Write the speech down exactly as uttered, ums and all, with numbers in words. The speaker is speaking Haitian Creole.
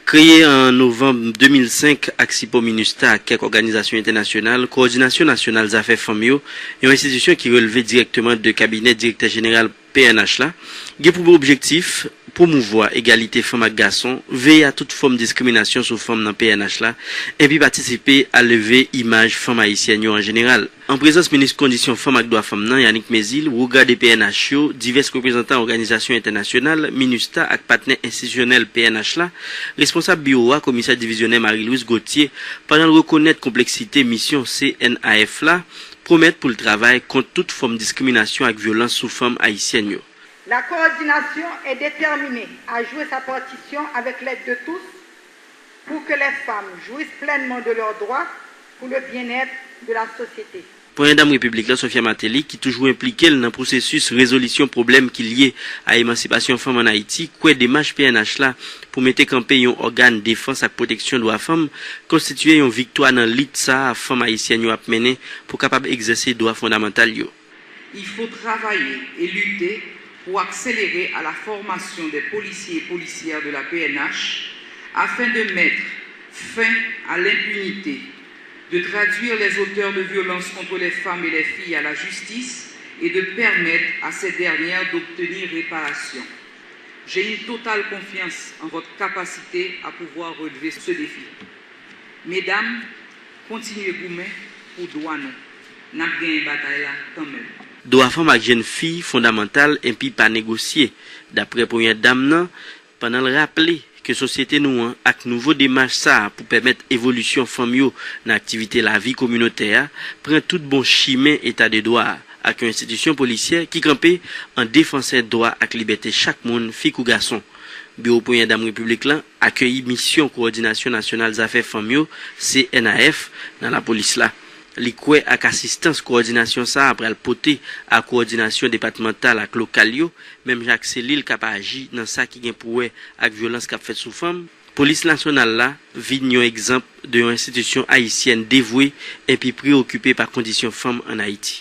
Kreye an novanm de mil senk ak sipò MINUSTAH ak kèk òganizasyon entènasyonal, Kowòdinasyon Nasyonal Zafè Fanm yo, yon enstitisyon ki relve dirèkteman de kabinè Direktè Jeneral P N H la, gen pou objektif pwomouvwa egalite fanm ak gason, veye a tout fòm diskriminasyon sou fanm nan P N H la, enpi patisipe a leve imaj fanm ayisyèn yo an jeneral. An prezans minis kondisyon fanm ak dwa fanm nan, Yanick Mézil, wouga de P N H yo, divès reprezantan òganizasyon entènasyonal, MINUSTAH ak patnè enstitisyonèl P N H la, responsab biwo a, komisè divizyonè Marie Louise Gauthier, pandan l rekonèt konpleksite misyon C N A F la, pwomèt pou l travay kont tout fòm diskriminasyon ak vyolans sou fanm ayisyèn yo. La coordination est déterminée à jouer sa partition avec l'aide de tous pour que les femmes jouissent pleinement de leurs droits pour le bien-être de la société. Premyè Dam Repiblik la, Sophia Martelly, ki toujou enplike l nan pwosesis rezolisyon pwoblèm ki lye a emansipasyon fanm ann Ayiti, kwè demach P N H la pou mete kanpe yon ògàn defans ak pwoteksyon dwa fanm konstitiye yon viktwa nan lit sa a fanm ayisyèn yo ap mennen pou kapab egzèse dwa fondamantal yo. Il faut travailler et lutter pour accélérer à la formation des policiers et policières de la P N H afin de mettre fin à l'impunité, de traduire les auteurs de violences contre les femmes et les filles à la justice et de permettre à ces dernières d'obtenir réparation. J'ai une totale confiance en votre capacité à pouvoir relever ce défi. Medam, kontinye goumen pou dwa nou. N ap genyen batay la kanmenm. Dwa fanm ak jèn fi fondamantal enpi pa negosye, dapre Premyè Dam nan, pandan l raple ke sosyete nou an ak nouvo demach sa a pou pèmèt evolisyon fanm yo nan aktivite lavi kominotè a pran tout bon chimen eta de dwa a ak yon enstitisyon polisyè ki kanpe an defansè dwa ak libète chak moun, fi kou gason. Biwo Premyè Dam Repiblik lan akeyi misyon Kowòdinasyon Nasyonal Zafè Fanm yo, C N A F, nan lapolis la. Li kwè ak asistans kowòdinasyon sa a pral pote a kowòdinasyon depatmantal ak lokal yo, menm jan ak selil k ap aji nan sa ki gen pou wè ak vyolans k ap fèt sou fanm, Polis Nasyonal la vin yon egzanp de yon enstitisyon ayisyèn devwe enpi preyokipe pa kondisyon fanm ann Ayiti.